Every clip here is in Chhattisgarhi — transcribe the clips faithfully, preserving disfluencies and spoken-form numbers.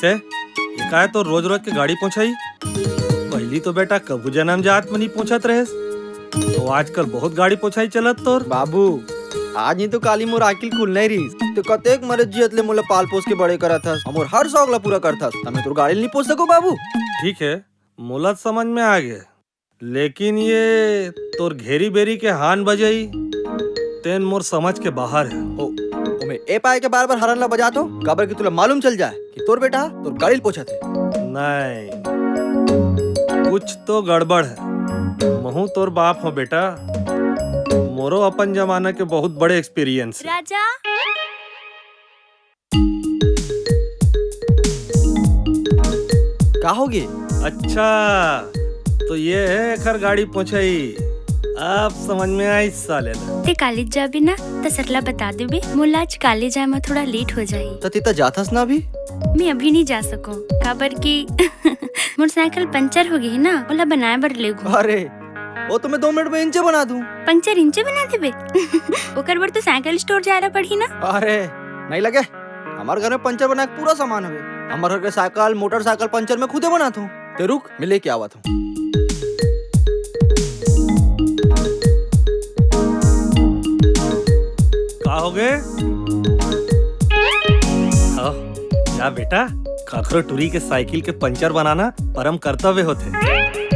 ए, ये काय तोर रोज रोज के गाड़ी पोंछाई? पहिली तो बेटा कभू जनम जात में नहीं पोंछत रहेस, तो आजकल बहुत गाड़ी पोंछाई चलत तोर। बाबू, आज नहीं तो काली मोर आकिल खुल नहीं रहीस। ते कतेक मरे जियत ले मोला पाल पोस के बड़े करत हस, अउ मोर हर शौक ला पूरा करत हस, त मैं तोर गाड़ी ल नहीं पोंछ सकूं बाबू? ठीक है, मोला समझ में आ गे, लेकिन ये तोर घेरी बेरी के हान बजई, तेन मोर समझ के बाहर है। ओ, ओमे ए पाए के बार बार हारन ला बजात हो, काबर कि तुला मालूम चल जाए कि तोर बेटा तोर गाड़ी ल पोंछत है। नहीं, कुछ तो गड़बड़ है। महूं तोर बाप हो बेटा, मोरो अपन जमाना के बहुत बड़े एक्सपीरियंस है। राजा। का होगे? अच्छा, तो ये है एखर गाड़ी पोंछई। अब समझ में आइस साले ला। ते कॉलेज जाबे ना, त सर ला बता देबे, मोला आज कॉलेज आए में थोड़ा लेट हो जाही। त ते त जाथस ना अभी? मैं अभी नहीं जा सकूं, काबर कि मोर साइकिल पंचर हो गई ना, ओला बनाए बर लेगू। अरे, वो तो मैं दो मिनट में इंचे बना दूं। पंचर इंचे बना देबे? ओकर बर तो साइकिल स्टोर जाए ला पड़ही ना। अरे, नहीं लगे, हमर घर में पंचर बनाए के पूरा सामान हवे। हमर घर के साइकिल, मोटरसाइकिल पंचर मैं खुदे बनात हूँ। ते रुक, मैं लेके आवत हूँ। का होगे? हाँ, या बेटा, काकरो टुरी के साइकिल के पंचर बनाना परम कर्तव्य होथे।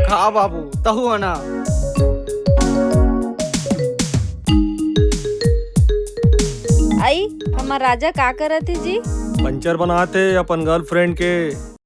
का बाबू, तहू आना। आई, हमर राजा का करत हे जी? पंचर बनात हे अपन गर्लफ्रेंड के।